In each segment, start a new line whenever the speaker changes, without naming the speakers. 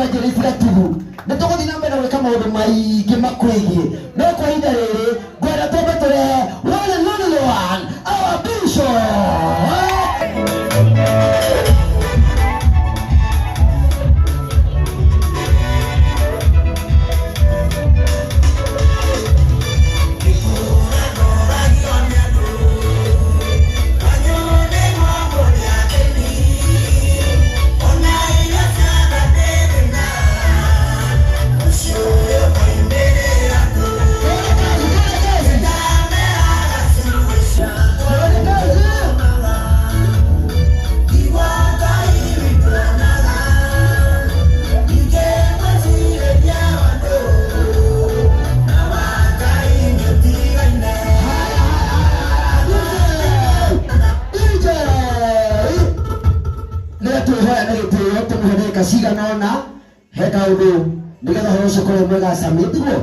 Evangelist Gatugu nĩ tũgũthiĩ na mbere gwĩka maũndũ maingĩ makwĩgiĩ, no kwa ihinda rĩrĩ ngwenda twambe tũrehe one and only one, our bishop. DJ nä twĩhoya na gĩtĩo tũmũhe ndagĩka cigana ũna he kaũndũ nĩgetha ũhoro ũcio ũkorwo mwega Sami, tiguo?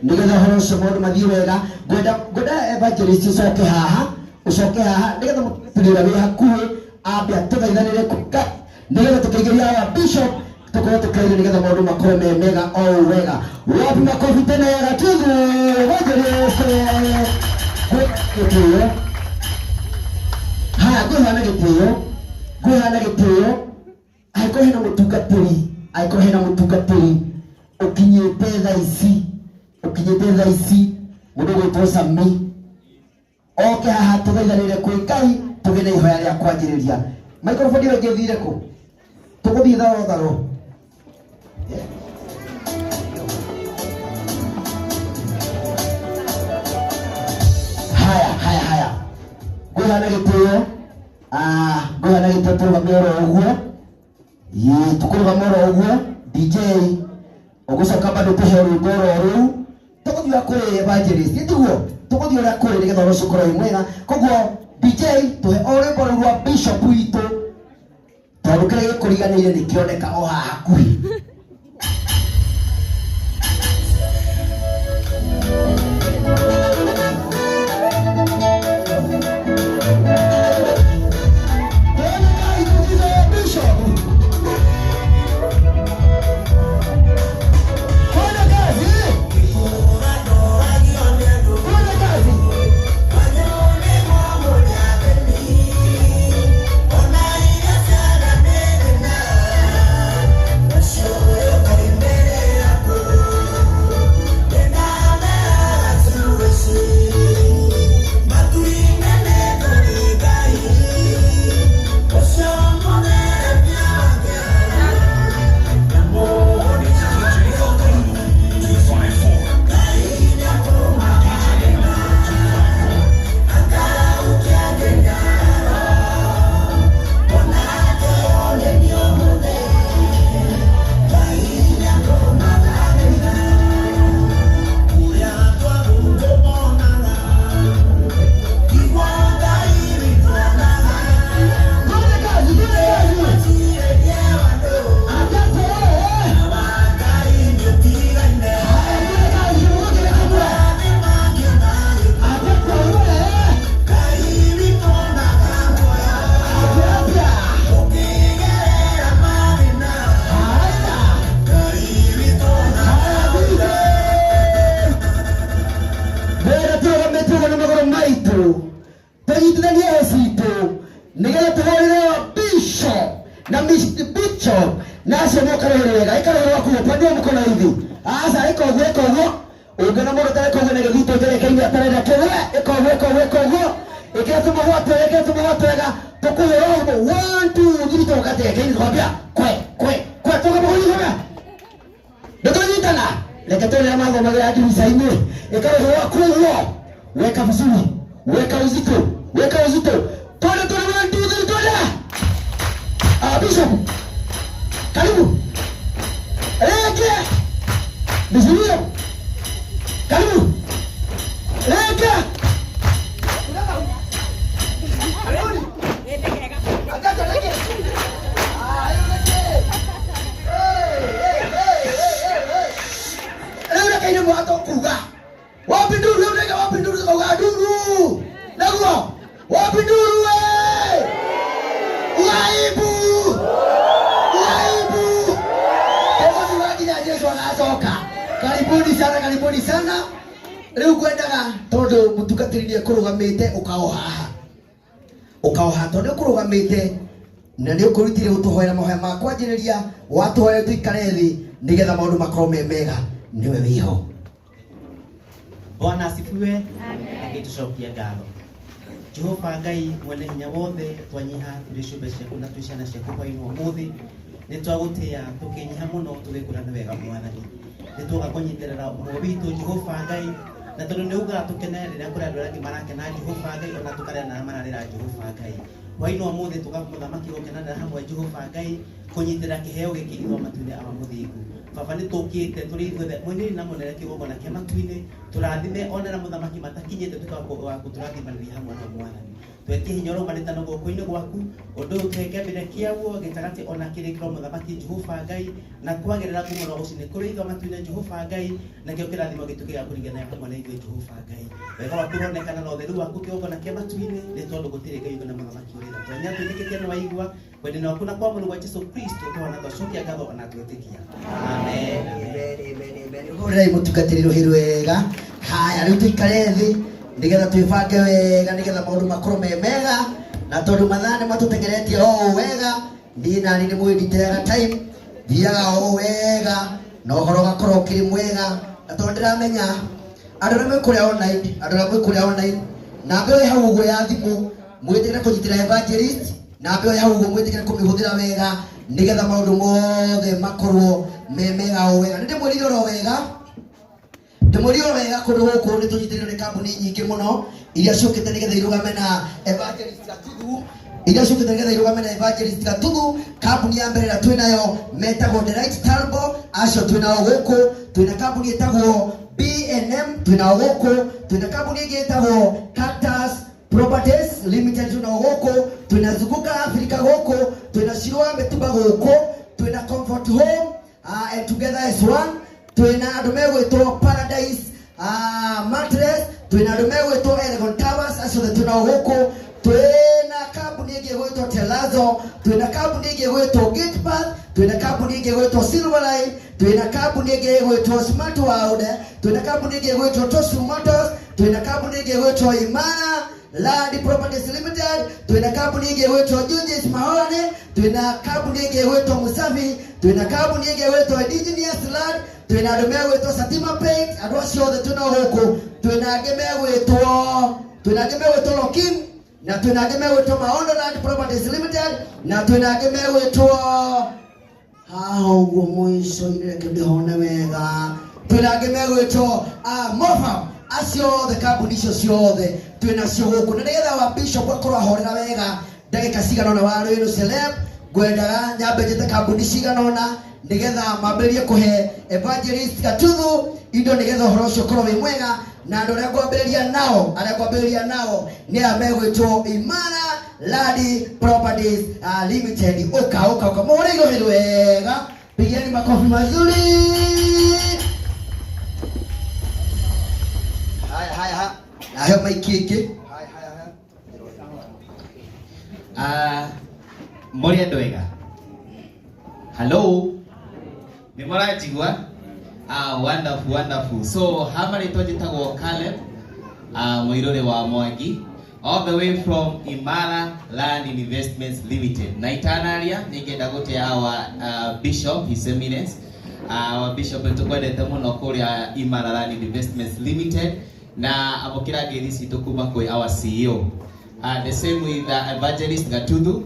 Nĩgetha ũhoro ũcio maũndũ mathiĩ wega, ngwenda ngwenda evangelist ũcoke haha, ũcoke haha nĩgetha mũtungatĩri ũrĩa wĩ hakuhĩ ambe atũthaithanĩre kũka nĩgetha tũkĩingĩria our bishop tũkorwo tũkĩaria nĩgetha maũndũ makorwo me mega o ũũ wega. Wapi makofi tena ya Gatugu evangelist gĩtĩo. Haya, ngwĩhoya na gĩtĩo, ngwĩhoya na gĩtĩo, angĩkorwo hena mũtungatĩri, angĩkorwo hena mũtungatĩri ũkinyĩte thaa ici, ũkinyĩte thaa ici, mũndũ ũgwĩtwo Sami oke haha tũthaithanĩre kwĩ Ngai tũgĩe na ihoya rĩa kwanjĩrĩria. Microphone ĩyo ĩngĩ ĩthire kũ? Tũgũthiĩ tharo tharo. Haya, haya, haya, ngwĩhoya na gĩtĩo, ah, ngwĩhoya na gĩtĩo tũrũgame oro ũguo. Ĩĩ, tũkũrũgama oro ũguo. DJ ũgũcoka bado tũhe rwĩmbo oro rũu, tũgũthiĩ ũrĩa kũrĩ evangelist, tiguo? Tũgũthiĩ ũrĩa kũrĩ nĩgetha ũhoro ũcio ũkorwo wĩ mwega. Koguo DJ tũhe o rwĩmbo rũu rwa bishop witũ, tondũ kĩrĩa gĩkũriganĩire nĩ kĩoneka o haha hakuhĩ. Wega tũrũgamĩte ũguo na magũrũ maitũ, tũnyitithanie hĩ citũ nĩgetha tũhũrĩre bishop na bishop na acio moka rũhĩ wega. Ĩka rũhĩ rwaku upande wa mkono hivi. Aca, ĩka ũguo, ĩka ũguo. Ũngĩona mũndũ atareka ũguo na gĩthitũ njereka-inĩ atarenda kĩgwe, ĩka ũguo, ĩka ũguo, ĩka ũguo. Ĩkĩra tũmahũa twega, ĩkĩra tũmahũa twega. Tũkũhũra ũguo 1 2 3 tũgateka-inĩ tũkambia kwe kwe kwe tũkamũhũra. Nĩtũnyitana, reke tuone arĩa mathomagĩra ndirica-inĩ. Ĩka rũhĩ rwaku ũguo, weka vizuri, weka uzito, weka uzito. Twende, twende, one, two, three, twende. Ah, Bishop, karibu. Rĩngĩ vizuri, karibu rĩngĩ. Rĩu reke inyuĩ mũhote kuga wapi nduru, rĩu reke wapi nduru, tukauga nduru naguo wapi nduru we uaibu uaibu. Karibuni sana, karibuni sana. Rĩu ngwendaga tondũ mũtungatĩri nĩ ekũrũgamĩte ũkaoha haha. Ũkaoha tondũ nĩ ũkũrũgamĩte na nĩ ũkũrutire gũtũhoera mahoya ma kwanjĩrĩria watũhoera tũikare thĩ nĩgetha maũndũ makorwo me mega nĩwe wĩho.
Bwana asifiwe. Reke tũcokie ngatho. Jehova Ngai mwene hinya wothe, twanyiha tũrĩ ciũmbe ciaku na twĩ ciana ciaku hwainĩ wa ũmũthĩ, nĩ twagũtĩĩa tũkĩnyiha mũno tũgĩkwĩra nĩ wega Mwathani. Nĩ tuoka kũnyitĩrĩra ũmwe witũ Jehova Ngai, na tondũ nĩ ugaga tũkene rĩrĩa kũrĩ andũ arĩa angĩ marakena Jehova Ngai, ona tũkarĩra na arĩa mararĩra Jehova Ngai. Hwainĩ wa ũmũthĩ tũka mũthamaki gũkenanĩra hamwe Jehova Ngai, kũnyitĩrĩra kĩheo gĩkĩ Ithe wa matu-inĩ Awa mũthingu. Baba nĩ tũkĩte tũrĩ ithuothe mũnini na mũnene kĩgongona kĩa matu-inĩ, tũrathime ona arĩa mũthamaki matakinyĩte tuĩka wa gũtũrathimanĩria hamwe nao Mwathani. Twetie hinya ũraumanĩte na guoko-inĩ gwaku, ũndũ ũyũ tũhe kĩambĩrĩria kĩaguo gĩtagatĩ ona kĩrĩkĩro mũthamaki Jehova Ngai, na kwagĩrĩra ngumo na ũgoci nĩ kũrĩ Ithe wa matu-inĩ Jehova Ngai, nakĩo kĩrathimo gĩtuĩke gĩa kũringana hamwe na ithuĩ Jehova Ngai. Wega waku ũronekana na ũtheru waku kĩgongona kĩa matu-inĩ, nĩ tondũ gũtirĩ Ngai ũngĩ na mũthamaki ũrĩ tha. Twanya twĩtĩkĩtie nĩ waigua, wendani waku na kwamũrwo gwa Jesu Kristo twana twacokia ngatho ona twĩtĩkia. Amen.
Amen, amen, amen. Hũrĩrai mũtungatĩri rũhĩ rwega. Haya, rĩu tũikare thĩ nĩgetha twĩbange wega nĩgetha maũndũ makorwo me mega na tondũ mathaa nĩ matũtengeretie o ũũ wega niĩ nani nĩ mwĩ nditeaga time thiaga o ũũ wega na ũhoro ũgakorwo ũkĩrĩ mwega na tondũ ndĩramenya andũ arĩa mwĩ kũrĩa online andũ arĩa mwĩ kũrĩa online namba ĩyo ĩ hau ũguo ya thimũ mwĩtĩkĩre kũnyitĩra evangelist namba ĩyo ĩ hau ũguo mwĩtĩkĩre kũmĩhũthĩra wega nĩgetha maũndũ mothe makorwo me mega o wega nĩ ndĩmwĩrire oro wega ndĩmwĩrire oro wega kũndũ gũkũ nĩ tũnyitĩrĩirwo nĩ kambuni nyingĩ mũno iria ciũkĩte nĩgetha irũgame na evangelist Gatuthu iria ciũkĩte nĩgetha irũgame na evangelist Gatuthu kambuni ya mbere ĩrĩa twĩnayo metagwo Delight Talbo acio twĩnao gũkũ twĩna kambuni ĩtagwo B&M twĩnao gũkũ twĩna kambuni ĩngĩ ĩtagwo Cactus Properties Limited twĩnao gũkũ twĩna Zunguka Africa gũkũ twĩna Shirwa Mĩtumba gũkũ twĩna Comfort Home and Together as One twĩna andũ megwĩtwo Paradise Mattress twĩna andũ megwĩtwo Elegon Towers acio othe twĩnao gũkũ twĩna kambuni ĩngĩ ĩgwĩtwo Telazo twĩna kambuni ĩngĩ ĩgwĩtwo Gatepath twĩna kambuni ĩngĩ ĩgwĩtwo Silverline twĩna kambuni ĩngĩ ĩgwĩtwo Smart World twĩna kambuni ĩngĩ ĩgwĩtwo Tosu Motors twĩna kambuni ĩngĩ ĩgwĩtwo Imara Land Properties Limited twĩna kambuni ĩngĩ ĩgwĩtwo Judges Mahorani twĩna kambuni ĩngĩ ĩgwĩtwo Musafi twĩna kambuni ĩngĩ ĩgwĩtwo Indigenous Land twĩna andũ megwĩtwo Satima Paint andũ acio othe twĩnao gũkũ twĩna angĩ megwĩtwo twĩna angĩ megwĩtwo Lokim na twĩna angĩ megwĩtwo Maondo Land Properties Limited na twĩna angĩ megwĩtwo haha ũguo mũico-inĩ reke ndĩhone wega twĩna angĩ megwĩtwo Mofa acio othe kambuni icio ciothe twĩnacio gũkũ na nĩgetha wa bishop akorwo ahorera wega ndagĩka cigana ũna wa Rwĩrũ Celeb ngwendaga nyambe njĩte kambuni cigana ũna nĩgetha mambĩrĩrie kũhe evangelist Gatuthu indo nĩgetha ũhoro ũcio ũkorwo wĩ mwega na andũ arĩa ngwambĩrĩria nao arĩa ngwambĩrĩria nao nĩ aya megwĩtwo Imara Land Properties Limited ũka ũka ũka mũhũre irũhĩ wega pigieni makofi mazuri haya haya haya nayo maiki ĩngĩ haya haya haya
Mũrĩ andũ ega? Hello? Nĩ mũranjigua? Wonderful, wonderful. So, ha marĩtwa njĩtagwo Caleb, mũirũrĩ wa Mwangi, all the way from Imara Land Investments Limited. Na itanaria, nĩ ngenda gũtĩa our Bishop, His Eminence. Our Bishop nĩ tũkwendete mũno kũrĩa Imara Land Investments Limited na amũkĩra ngeithi citũ kuma kwĩ our CEO. The same with Evangelist Gatuthu.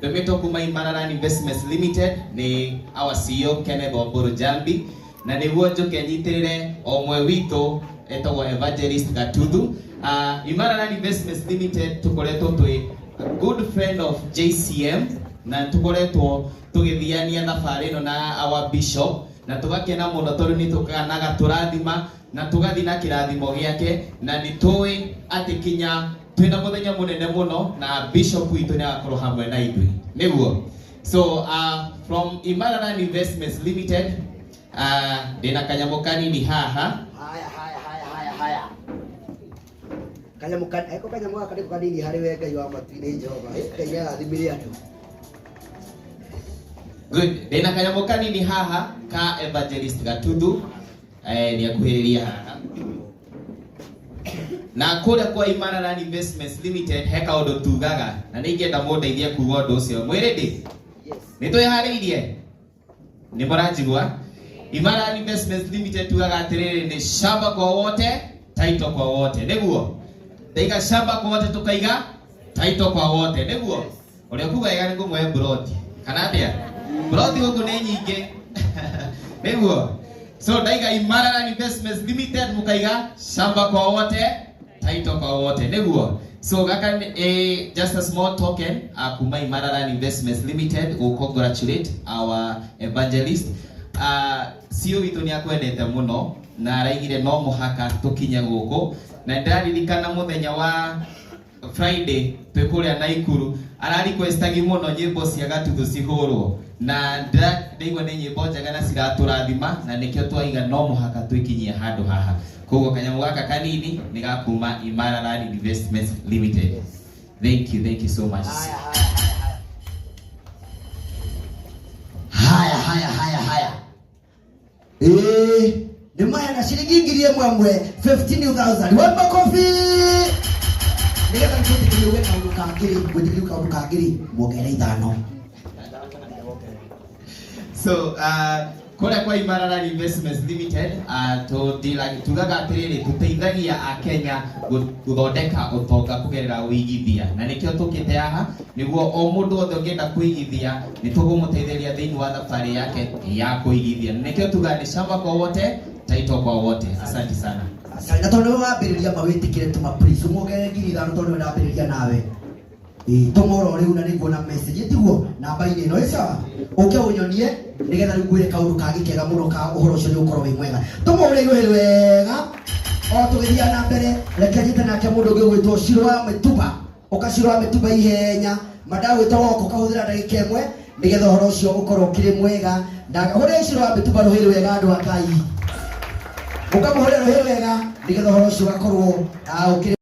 Ndũmĩtwo kuma Imara Land Investments Limited nĩ our CEO Kenneth Wamburu Jambi na nĩguo njũke nyitĩrĩre o ũmwe witũ etagwo Evangelist Gatuthu. Imara Land Investments Limited tũkoretwo twĩ a good friend of JCM na tũkoretwo tũgĩthiania thabarĩ ĩno na our bishop na tũgakena mũno tondũ nĩ tũkaga na agatũrathima na tũgathiĩ na kĩrathimo gĩake na nĩ tũĩ atĩ kinya twĩna mũthenya mũnene mũno na bishop witũ nĩ agakorwo hamwe na ithuĩ nĩguo. So from Imara Land Investments Limited ndĩna kanyamũ kanini haha.
Haya haya haya haya haya kanyamũ eko kanyamũ gaka nĩko kanini harĩ we Ngai wa matu-inĩ Jehova. Ngai nĩarathimire andũ.
Good. Ndĩna kanyamũ kanini haha ka Evangelist Gatuthu. Nĩ akuhĩrĩria haha na kũrĩa kwa Imara Land Investments Limited he kaũndũ tugaga na nĩ ingĩenda mũndeithie kuga ũndũ ũcio. Mwĩ ready? Nĩ twĩharĩirie? Nĩ mũranjigua? Imara Land Investments Limited tugaga atĩrĩrĩ, nĩ shamba kwa wote, title kwa wote. Nĩguo ndaiga shamba kwa wote, tukaiga title kwa wote. Nĩguo ũrĩa kuga wega nĩ ngũmũhe broti kana atĩa? Broti gũkũ nĩ nyingĩ. Nĩguo so ndaiga Imara Land Investments Limited, mukaiga shamba kwa wote, title kwa wote. Nĩguo so gaka nĩ just a small token kuma Imara Land Investments Limited go congratulate our evangelist. CEO witũ nĩ akwendete mũno na araigire no mũhaka tũkinye gũkũ, na ndĩraririkana mũthenya wa Friday twĩ kũrĩa Naikuru ararequestagi mũno nyĩmbo cia Gatuthu cihũrwo, na ndaigua nĩ nyĩmbo njega na ciratũrathima, na nĩkĩo twaiga no mũhaka twĩkinyie handũ haha. Koguo kanyamũ gaka kanini nĩ gakuma Imara Land Investments Limited. Thank you, thank you so much.
Haya, haya, haya, haya, ĩĩ, nĩ maheana ciringi 10,000 15,000. One makofi nĩgetha nĩtwĩtĩkĩrie uge kaũndũ ka ngiri, gwĩtĩkĩrio kaũndũ ka ngiri muongerere 5.
So kũrĩa kwa Imara Land Investments Limited tugaga atĩrĩrĩ, tũteithagia akenya gũthondeka ũtonga kũgerera ũigithia, na nĩkĩo tũkĩte haha nĩguo o mũndũ wothe ũngĩenda kũigithia nĩ tũkũmũteithĩrĩria thĩinĩ wa thabarĩ yake ya kũigithia, na nĩkĩo tugaga nĩ shamba kwa wote, title kwa wote. Asante sana.
Asante. Na tondũ nĩwe wambĩrĩria, mawĩtĩkĩre tũma please ũmuongerere 5,000 tondũ nĩwe ndambĩrĩria nawe. Ĩĩ, tũma oro rĩu na nĩnguona message tiguo namba-inĩ ĩno. Ĩ sawa, ũke ũnyonie nĩgetha rĩu ngwĩre kaũndũ kangĩ kega mũno ka ũhoro ũcio nĩ ũkorwo wĩ mwega. Tũmũhũre irũhĩ wega o tũgĩthiaga na mbere. Reke nyite nake mũndũ ũngĩ ũgwĩtwo Ciro wa Mĩtuba. Ũka Ciro wa Mĩtuba ihenya, mandagwĩta woka ũkahũthĩra ndagĩka 1 nĩgetha ũhoro ũcio ũkorwo ũkĩrĩ mwega. Na hũrĩra Ciro wa Mĩtuba rũhĩ rwega, andũ a Ngai, ũkamũhũrĩra rũhĩ rwega nĩgetha ũhoro ũcio ũgakorwo ũkĩrĩ.